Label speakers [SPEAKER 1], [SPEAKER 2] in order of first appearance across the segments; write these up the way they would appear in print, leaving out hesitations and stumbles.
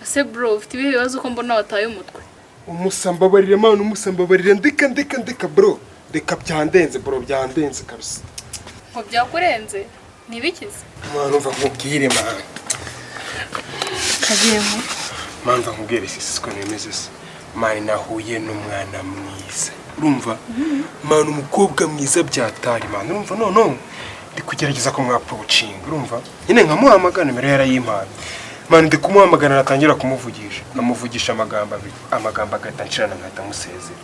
[SPEAKER 1] Ese bro, ufite ibihe bibazo ko mbona wataye umutwe?
[SPEAKER 2] Umusa, mbabarire man, umusa, mbabarire, ndeka, ndeka, ndeka bro, reka, byandenze bro, byandenze kabisa.
[SPEAKER 1] Ngo byakurenze? Ntibikize.
[SPEAKER 2] Man, umva nkubwire man.
[SPEAKER 1] Kagiyemo.
[SPEAKER 2] Man, umva nkubwire, sisi ko nemeze se man, nahuye n'umwana mwiza, urumva man, umukobwa mwiza byatari man, urumva, none ndi kugerageza kumwapproachinga, urumva nyine nkamuhamagara, nimero yarayimpaye man, ndi kumuhamagara, natangira kumuvugisha, nkamuvugisha amagambo abiri, amagambo agahita nshirana, nkahita musezera.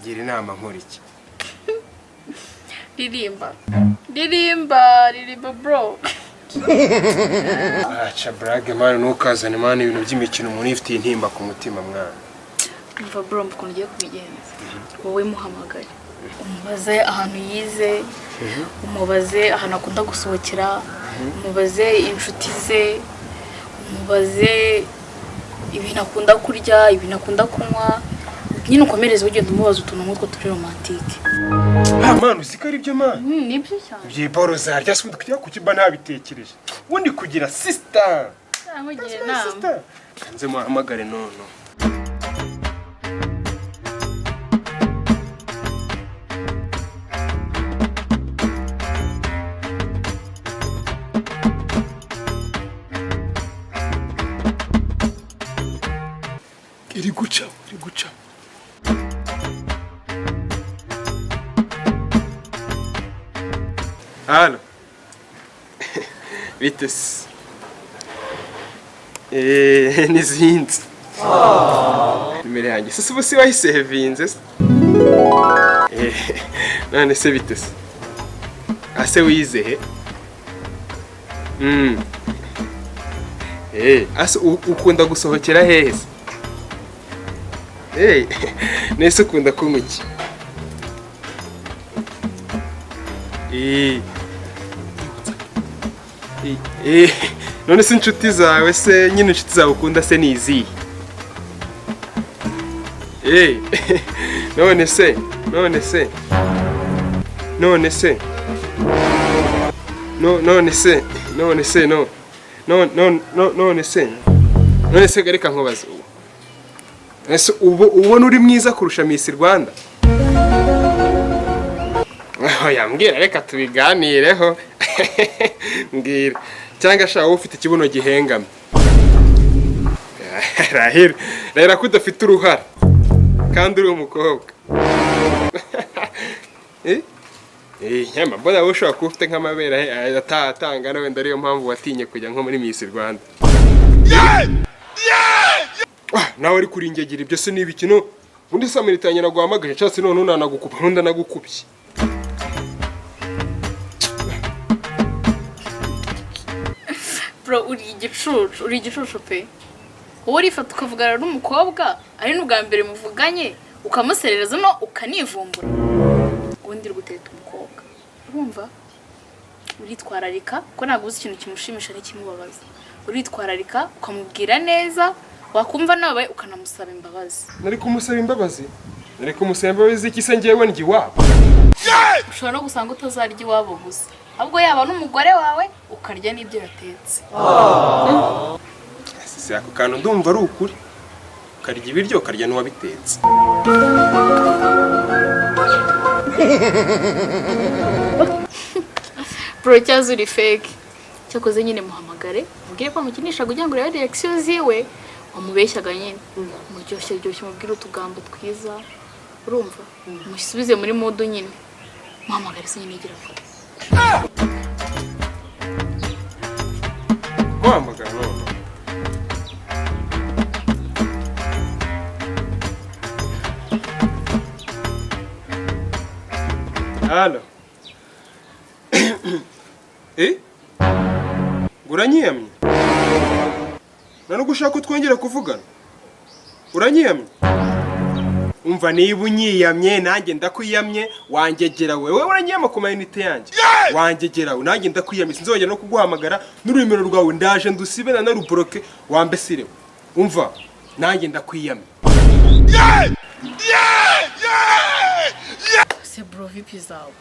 [SPEAKER 2] Gira inama, nkora iki?
[SPEAKER 1] Ririmba, ririmba, ririmba bro.
[SPEAKER 2] Aca blague man, ntukazane man ibintu by'imikino, umuntu yifitiye intimba ku mutima mwana.
[SPEAKER 1] Umva bro, ukuntu ugiye kubigenza, wowe muhamagare, umubaze ahantu yize, umubaze ahantu akunda gusohokera, umubaze inshuti ze, umubaze ibintu akunda kurya, ibintu akunda kunywa, nyine ukomereze ugenda umubaza utuntu nk'utwo turi romantique.
[SPEAKER 2] Ah man, uzi ko ari byo man?
[SPEAKER 1] Nibyo cyane.
[SPEAKER 2] Byiboro zarya se ubundi kujya kukiba ntabitekereje, ubundi kugira sister.
[SPEAKER 1] Nkugira inama.
[SPEAKER 2] Sister, nze muhamagare nono. Iri guca, iri guca. Halo. Bite se? N'izindi. Nimero yanjye se ubu si wayisevinze se? None se bite se? Ase wize he? Ase ukunda gusohokera hehe se? Nese ukunda kunywa iki? None se inshuti zawe se nyine, inshuti zawe ukunda se ni izihe? None se, none se, none se, no, none se, none se, no, no, no, no, none se, none se, reka nkubaze. Ese ubu ubona uri mwiza kurusha Miss Rwanda? Oya, mbwira, reka tubiganireho, mbwira. Cyangwa shaka wowe ufite ikibuno gihengamye. Rahira, rahira ko udafite uruhara kandi uri umukobwa. Nyama mbona wowe ushobora kuba ufite nk'amabere atatangana, wenda ariyo mpamvu watinye kujya nko muri Miss Rwanda. Ah, nawe ari kuringegera, ibyo se ni ibikino? Ubundi se amiritanye naguhamagaje nshatse none unanagukupa, undi anagukubye.
[SPEAKER 1] Bro, uri igicucu, uri igicucu pe. Wowe urifata ukavugana n'umukobwa ari n'ubwa mbere muvuganye, ukamuserereza no ukanivumbura. Ubundi uri guteta umukobwa, urumva, uritwararika ko ntabwo uzi ikintu kimushimisha n'ikimubabaza, uritwararika ukamubwira neza, wakumva nawe ukanamusaba imbabazi.
[SPEAKER 2] Nari kumusaba imbabazi? Nari kumusaba imbabazi iki se, njyewe ndya iwabo?
[SPEAKER 1] Ushobora no gusanga utazarya iwabo gusa, ahubwo yaba n'umugore wawe ukarya n'ibyo yatetse.
[SPEAKER 2] Si ako kantu ndumva ari ukuri, ukarya ibiryo, ukarya n'uwabitetse.
[SPEAKER 1] Bro, cyaza uri fake. Cyakoze nyine muhamagare, mubwire ko wamukinisha kugira ngo urebe reaction ziwe. Wamubeshyaga nyine, muryoshye ryoshye, mubwire utugambo twiza, urumva, musubize muri mood nyine. Muhamagare se nyine, gira vuba.
[SPEAKER 2] Muhamagara none. Halo. Ngo uranyiyamye? Nta nubwo ushaka ko twongera kuvugana? Uranyiyamye? Umva, niba unyiyamye nanjye ndakwiyamye, wangegera we. Wowe uranyiyama ku mayinite yanjye. Wangegera we, nanjye ndakwiyamye, sinzongera no kuguhamagara, n'urumero rwawe ndaje ndusibe na naruboroke, wambesirewe. Umva, nanjye ndakwiyamye.
[SPEAKER 1] Se bro, vipi zawe?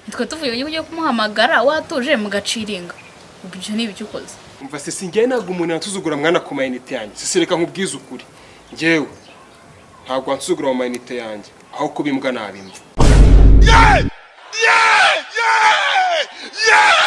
[SPEAKER 1] Nitwe tuvuye ugiye kumuhamagara watuje mugaciringa, ubwo ibyo ni ibiki ukoze?
[SPEAKER 2] Umva sisi, njyewe ntabwo umuntu yansuzugura mwana ku mayinite yanjye. Sisi, reka nkubwize ukuri, njyewe ntabwo wansuzugura mu mayinite yanjye. Aho kuba imbwa naba imva.
[SPEAKER 3] Yeah! Yeah! Yeah! Yeah!